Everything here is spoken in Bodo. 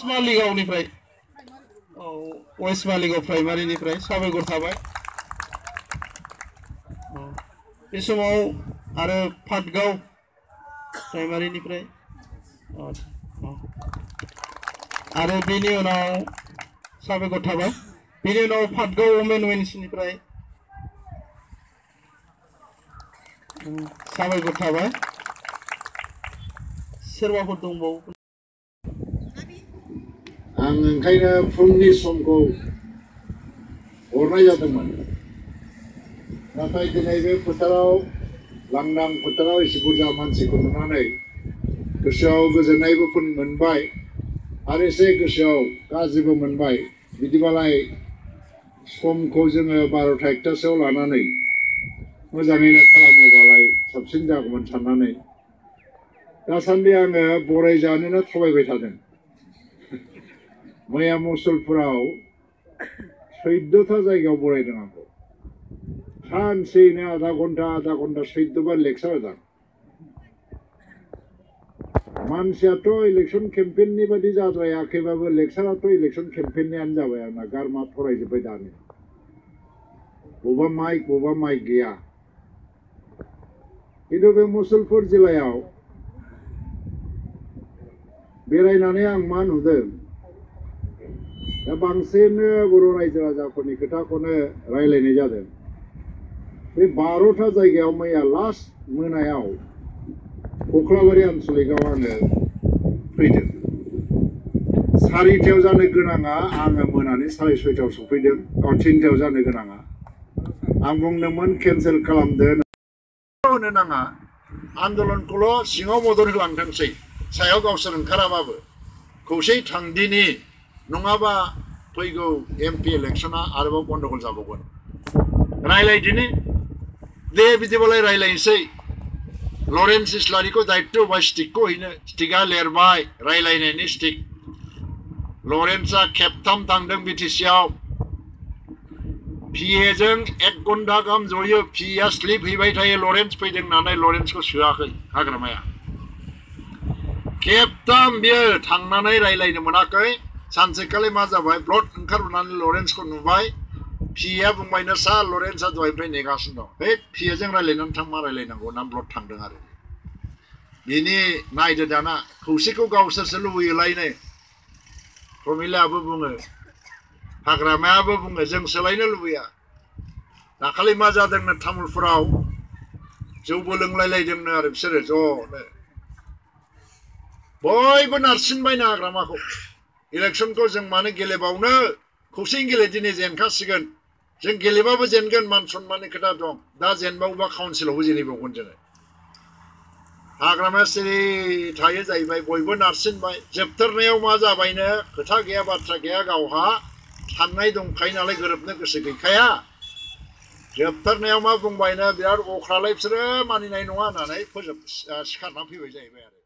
मालिगावनिफ्राय वेस्ट मालिगाव प्राइमारिनिफ्राय साबायखर थाबाय। बे समाव आरो फाटगाव प्राइमारिनिफ्राय आरो बेनि उनाव साबायखर थाबाय। बेनि उनाव फाटगाव वमेन विंसनिफ्राय साबायखर थाबाय। सोरबाफोर दंबावो? आं ओंखायनो फुंनि समखौ हरनाय जादोंमोन, नाथाय दिनै बे फोथाराव लांदां फोथाराव एसे बुरजा मानसिखौ नुनानै गोसोआव गोजोननायबो मोनबाय आरो एसे गोसोआव गाज्रिबो मोनबाय। बिदिबालाय समखौ जोङो 12:01सोआव लानानै मोजाङैनो खालामोबालाय साबसिन जागौमोन साननानै दासान्दि आङो बरायजानोनो थाबायबाय थादों। मैया मुसलपुराव 14था जायगायाव बरायदों आंखौ। सानसेयैनो आधा घन्टा 14 बार लेक्सार होदों। मानसियाथ' इलेक्शन केम्पेननि बादि जाद्रायाखैबाबो लेक्साराथ' इलेक्शन केम्पेननियानो जाबाय आंना। गारमा फरायजोब्बाय दानो। बबेबा माइक गैया। खिन्थु बे मुसलपुर जिल्लायाव बेरायनानै आं मा नुदों, दा बांसिन बर' रायजो राजाफोरनि खोथाखौनो रायलायनाय जादों। बे 12था जायगायाव मैया लास्ट मोनायाव कख्लाबारि आनसलिकआव आङो फैदों। 4टायाव जानो गोनाङा आङो मोनानि 6:30आव सफैदों। 3टायाव जानो गोनाङा आं बुंदोंमोन केन्सेल खालामदो होनो नाङा, आन्दलनखौल' सिङाव मदद होलांथोंसै, सायाव गावसोर ओंखाराबाबो खौसेयै थांदिनि, नङाबा फैगौ MP इलेक्शना आरोबाव गन्डगल जाबावगोन। रायलायदिनि दे बिदिबालाय रायलायनोसै। लरेन्स इस्लारिखौ दायित्व होबाय स्टिकखौ हैनो। स्टिकआ लिरबाय रायलायनायनि स्टिक। लरेन्सआ खेबथाम थांदों BTCआव। PAजों 1 घन्टा गाहाम जयो। PA स्लिप हैबाय थायो लरेन्स फैदों होननानै, लरेन्सखौ सोआखै हाग्रामाया। खेबथाम बियो थांनानै रायलायनो मोनाखै। सानसेखालि मा जाबाय, ब्लड ओंखारबोनानै लरेन्सखौ नुबाय। PA बुंबायनो सार लरेन्सआ दहायनिफ्राय नेगासिनो दं। है PAजों रायलायनानै थां, मा रायलायनांगौ होनना ब्लड थांदों आरो। बिनि नायदो दाना खौसेखौ गावसोरसो लुबैयोलायनो। प्रमिलायाबो बुङो, हाग्रामायाबो बुङो, जों सोलायनो लुबैया। दाखालि मा जादोंनो तामुलपुराव जौबो लोंलायलायदोंनो आरो बिसोरो ज'नो। बयबो नारसिनबायनो हाग्रामाखौ। इलेक्शनखौ जों मानो गेलेबावनो, खौसेयै गेले, दिनै जेनखासिगोन। जों गेलेबाबो जेनगोन, मान सन्माननि खोथा दं। दा जेनबावोबा काउन्सिलावबो जेनहैबावगोन जोङो। हाग्रामाया सिरि थायो जाहैबाय, बयबो नारसिनबाय। जोबथारनायाव मा जाबायनो, खोथा गैया बाथ्रा गैया, गावहा साननाय दंखायो नालाय, गोरोबनो गोसो गैखाया। जोबथारनायाव मा बुंबायनो, बिराद अख्रालाय बिसोरो मानिनाय नङा होननानै सिखारना फैबाय जाहैबाय आरो।